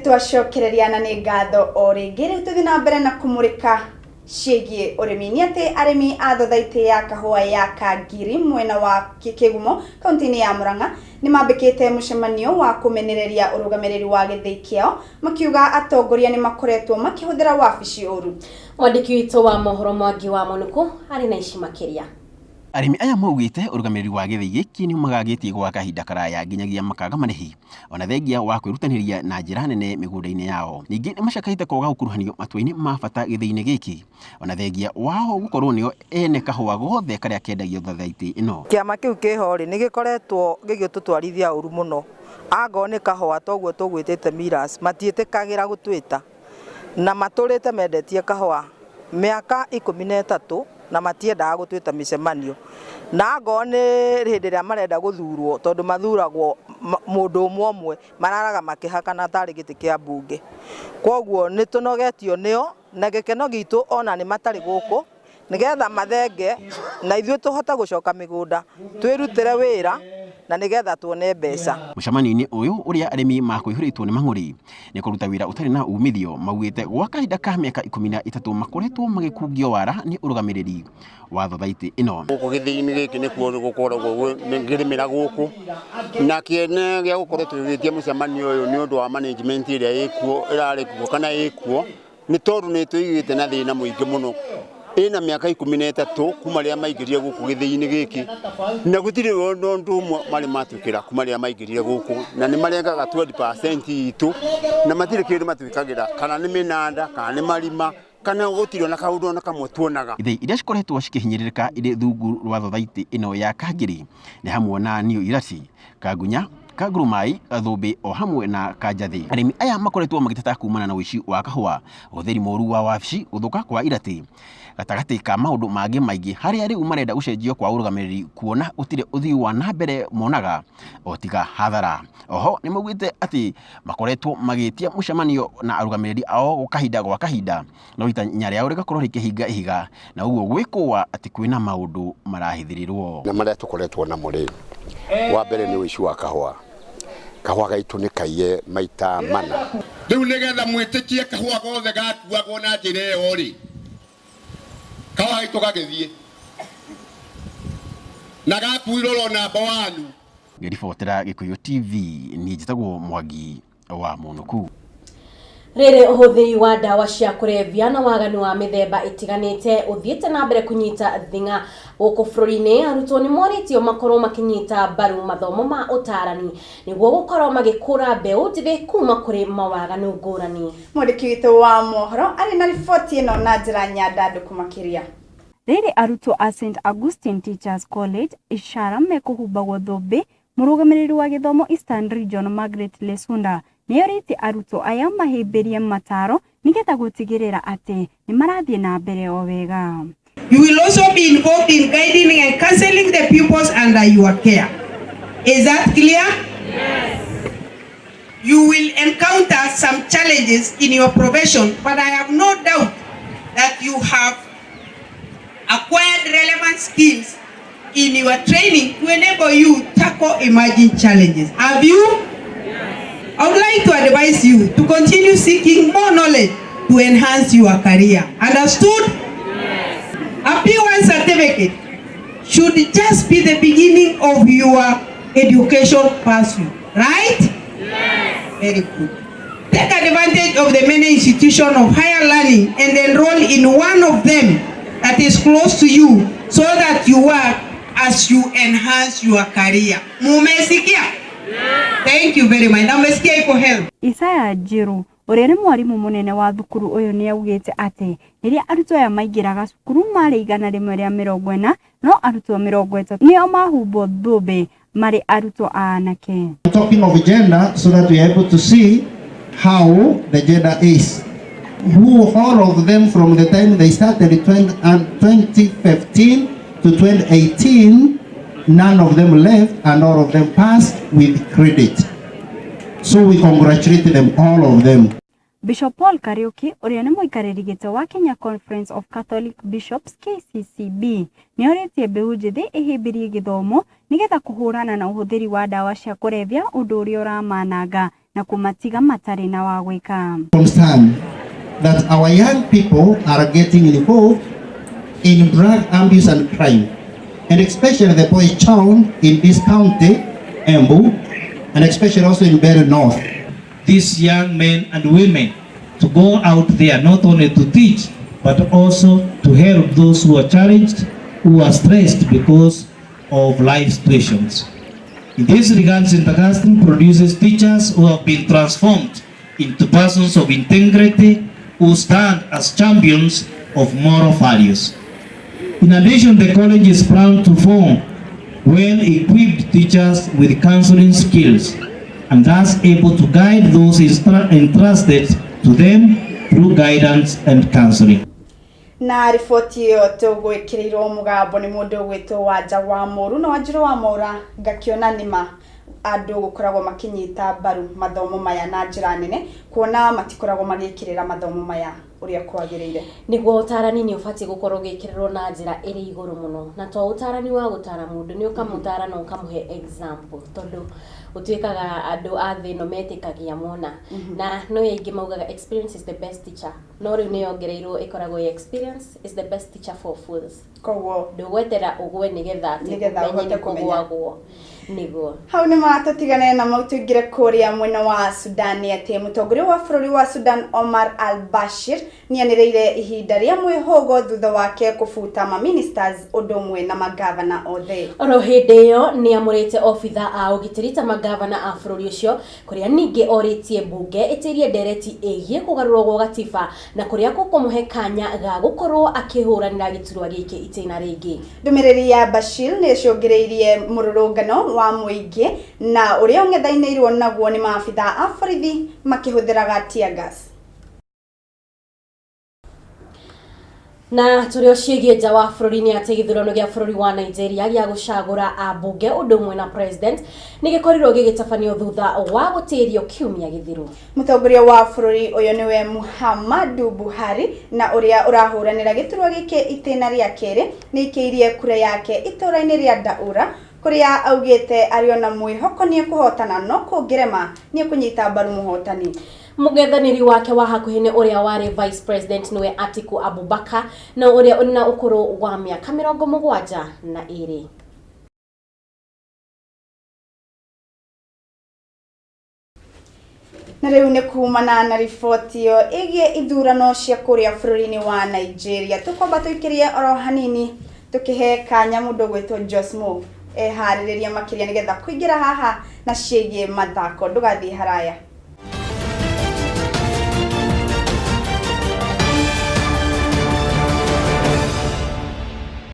Twacokereria na nĩ ngatho o rĩngĩ. Rĩu tũthiĩ na mbere na kũmũrĩka ciĩgiĩ ũrĩmi. Nĩ atĩ arĩmi a thothaitĩ ya kahũa ya Kangiri mwena wa Kĩgumo kaunti-inĩ ya Murang'a nĩ mambĩkĩte mũcemanio wa kũmenereria ũrũgamĩrĩri wa gĩthĩi kĩao, makiuga atongoria nĩ makoretwo makĩhũthĩra wabici ũru. Mwandĩki witũ wa mohoro Mwangi wa Mũnũkũ arĩ na ici makĩria. Arĩmi aya maugĩte ũrũgamĩrĩri wa gĩthĩi gĩkĩ nĩ ũmagagĩtie gwa kahinda karaya nginyagia makaga marĩhi ona thengia wa kwĩrutanĩria na njĩra nene mĩgũnda-inĩ yao. Ningĩ nĩ macakaĩte kwaga gũkuruhanio matua-inĩ ma bata gĩthĩi-inĩ gĩkĩ ona thengia wao gũkorwo nĩo ene kahũa gothe karĩa kendagio thathaitĩ ĩno. Kĩama kĩu kĩho rĩ, nĩ gĩkoretwo gĩgĩtũtwarithia ũru mũno. Angorwo nĩ kahũa toguo tũgwĩtĩte millers, matiĩtĩkagĩra gũtwĩta. Na matũrĩte mendetie kahũa mĩaka 13 na matiendaga gũtwĩta mĩcemanio. Na angorwo nĩ hĩndĩ ĩrĩa marenda gũthurwo tondũ mathuragwo mũndũ ũmwe ũmwe, mararaga makĩhakana tarĩ gĩtĩ kĩa mbunge. Kwoguo nĩ tũnogetio nĩo na gĩkeno gitũ ona nĩ matarĩ gũkũ nĩgetha mathenge na ithuĩ tũhote gũcoka mĩgũnda twĩrutĩre wĩra na nĩgetha tuone mbeca. Mũcemanio-inĩ ũyũ ũrĩa arĩmi makũihũrĩtwo nĩ mang'ũrĩ nĩ kũruta wĩra ũtarĩ na umithio, maugĩte gwa kahinda ka mĩaka 13 makoretwo magĩkungio wara nĩ ũrũgamĩrĩri wa thothaitĩ ĩno. Gũkũ gĩthĩi-inĩ gĩkĩ nĩkuo gũkoragwo ngĩrĩmĩra gũkũ na kĩene gĩa gũkorwo tũgĩtia mũcemanio ũyũ nĩ ũndũ wa management ĩrĩa ĩkuo ĩrarĩ kuo kana ĩkuo nĩ tondũ nĩ tũigĩte na thĩna mũingĩ mũno. Ĩna mĩaka 13 kuma rĩrĩa maingĩrire gũkũ gĩthĩi-inĩ gĩkĩ na gũtirĩ ũndũ ũmwe marĩ matwĩkĩra kuma rĩrĩa maingĩrire gũkũ na nĩ marengaga 20% itũ na matirĩ kĩndũ matwĩkagĩra kana nĩ mĩnanda kana nĩ marima kana gũtirĩ ona kaũndũ ona kamwe tuonaga. Ithĩi iria cikoretwo cikĩhinyĩrĩrĩka irĩ rungu rwa thothaitĩ ĩno ya Kangiri nĩ hamwe na New Irati, Kangunya, Kangurumai, Gathũmbĩ o hamwe na Kanjathĩ. Arĩmi aya makoretwo magĩteta kumana na ũici wa kahũa, ũhũthĩri mũru wa wabici, gũthũka kwa iratĩ gatagatĩ ka maũndũ mangĩ maingĩ harĩa rĩu marenda gũcenjio kwa ũrũgamĩrĩri kuona gũtirĩ ũthii wa na mbere monaga o tiga hathara. Oho nĩ maugĩte atĩ makoretwo magĩtia mũcemanio na arũgamĩrĩri ao kahinda gwa kahinda no itanya rĩao rĩgakorwo rĩkĩhinga ihiga na ũguo gwĩkũa atĩ kwĩna maũndũ marahithĩrĩrwo. Na marĩa tũkoretwo namo rĩ, wa mbere nĩ ũici wa kahũa. Kahũa gaitũ nĩ kaiye maita mana. Rĩu nĩgetha mwĩtĩkie kahũa gothe gakuagwo na njĩra ĩyo rĩ, kahũa gaitũ gagĩthiĩ na gakuirwo namba wanyu. Ngĩribotera Gĩkũyũ TV, niĩ njĩtagwo Mwangi wa Mũnũku. Rĩrĩ ũhũthĩri wa ndawa cia kũrebia na waganu wa mĩthemba ĩtiganĩte ũthiĩte na mbere kũnyita thing'a gũkũ bũrũri-inĩ, arutwo nĩ morĩtio makorwo makĩnyita mbaru mathomo ma ũtaarani nĩguo gũkorwo magĩkũra mbeũ njĩthĩ kuma kũrĩ mawaganu ngũrani. Mwandĩki witũ wa mohoro arĩ na riboti ĩno na njĩra nyandandũku makĩria. Rĩrĩ arutwo a St Augustine Teachers College, Ishara mekũhumbagwo thũmbĩ, mũrũgamĩrĩri wa gĩthomo Eastern Region Margaret Lesunda nĩorĩtie arutwo aya mahĩmbĩrie mataro nĩgetha gũtigĩrĩra atĩ nĩmarathiĩ na mbere o wega. You will also be involved in guiding and counseling the pupils under your care. Is that clear? Yes. You will encounter some challenges in your profession, but I have no doubt that you have acquired relevant skills in your training to enable you tackle emerging challenges. Have you? Yes. I would like to advise you to continue seeking more knowledge to enhance your career. Understood? Yes. A P1 certificate should just be the beginning of your education pursuit, right? Yes. Very good. Take advantage of the many institutions of higher learning and enroll in one of them that is close to you so that you work as you enhance your career. Mumesikia? Yes. Thank you very much. Na umesikia iko help. Isaya Njiru ũrĩa nĩ mwarimũ mũnene wa thukuru ũyũ nĩ augĩte atĩ rĩrĩa arutwo aya maingĩraga cukuru marĩ 140 no arutwo 30 nĩo mahumbwo thũmbĩ marĩ arutwo a anake. Talking of gender so that we are able to see how the gender is. Who all of them from the time they started in 2015 to 2018, none of them left and all of them passed with credit. So we congratulate them, all of them. Bishop Paul Kariuki ũrĩa nĩ mũikarĩri gĩtĩ wa Kenya Conference of Catholic Bishops KCCB nĩ orĩtie mbeũ njĩthĩ ĩhĩmbĩrie gĩthomo nĩgetha kũhũrana na ũhũthĩri wa ndawa cia kũrebia ũndũ ũrĩa ũramananga. Na kũmatiga matarĩ na wa gwĩka. Concern that our young people are getting involved in drug abuse and crime, and especially the boy child in this county, Embu, and especially also in Mbeere North. These young men and women to go out there not only to teach, but also to help those who are challenged, who are stressed because of life situations. In this regard, St. Augustine produces teachers who have been transformed into persons of integrity who stand as champions of moral values. In addition, the college is proud to form well-equipped teachers with counseling skills and thus able to guide those entrusted to them through guidance and counseling. Na riboti ĩyo tũgwĩkĩrĩirwo mũgambo nĩ mũndũ ũgwĩtwo Wanja wa Mũru na Wanjirũ wa Mwaũra. Ngakĩona nĩma andũ gũkoragwo makĩnyita mbaru mathomo maya na njĩra nene, kuona matikoragwo magĩkĩrĩra mathomo maya ũrĩa kwagĩrĩire. Nĩguo ũtarani nĩ ũbatiĩ gũkorwo ũgĩkĩrĩrwo na njĩra ĩrĩ igũrũ mũno, na to ũtarani wa gũtara mũndũ, nĩ ũkamũtara na ũkamũhe example, tondũ gũtuĩkaga andũ a thĩ ĩno metĩkagia mona. Na no aingĩ maugaga experience is the best teacher, no rĩu nĩ yongereirwo ĩkoragwo experience is the best teacher for fools. Koguo ndũgwetera ũgwe nĩgetha atĩ nĩgetha ũmenye ũhote nĩ kũmenya. Kũgwagwo nĩguo. Hau nĩ matũtigane na mau, tũingĩre kũrĩa mwena wa Sudan. Atĩ mũtongoria wa bũrũri wa Sudan Omar al-Bashir nĩanĩrĩire ihinda rĩa mwĩhũgo thutha wake kũbuta maministers ũndũ ũmwe na magavana othe. Oro hĩndĩ ĩyo nĩ amũrĩte obitha a ũgitĩri ta magavana a bũrũri ũcio, kũrĩa ningĩ orĩtie mbunge ĩtĩrie ndereti ĩgiĩ kũgarũrwo gwa gatiba na kũrĩa gũkũmũhe kanya ga gũkorwo akĩhũranĩra gĩturwa gĩkĩ itĩna rĩngĩ. Ndũmĩrĩri ya Bashir nĩ ĩcũngĩrĩirie mũrũrũngano wa mũingĩ na ũrĩa ũng'ethanĩirwo naguo nĩ maabitha a borithi makĩhũthĩraga tear gas. Na tũrĩ o ciĩgiĩ nja wa bũrũri, nĩ atĩ gĩthurano gĩa bũrũri wa Nigeria gĩa gũcagũra ambunge ũndũ ũmwe na president nĩ gĩkorirwo gĩgĩtabanio thutha wa gũtĩrio kiumia gĩthiru. Mũtongoria wa bũrũri ũyũ nĩwe Muhammadu Buhari, na ũrĩa ũrahũranĩra gĩturwa gĩkĩ itĩna rĩa kerĩ, nĩ aikĩirie kura yake itũũra-inĩ rĩa Daura, kũrĩa augĩte arĩ ona mwĩhoko nĩ ekũhotana, no kũngĩrema nĩ ekũnyita mbaru mũhotani. Mũng'ethanĩri wake wa hakuhĩ nĩ ũrĩa warĩ vice president, nĩwe Atiku Abubakar, na ũrĩa ũrĩ na ũkũrũ wa mĩaka 72. Na rĩu nĩ kumana na riboti ĩyo ĩgiĩ ithurano cia kũrĩa bũrũri-inĩ wa Nigeria, tũkwamba tũikĩrie oro hanini tũkĩhe kanya mũndũ ũgwĩtwo Josmo eharĩrĩria makĩria nĩgetha kũingĩra haha na ciĩgiĩ mathako. Ndũgathiĩ haraya.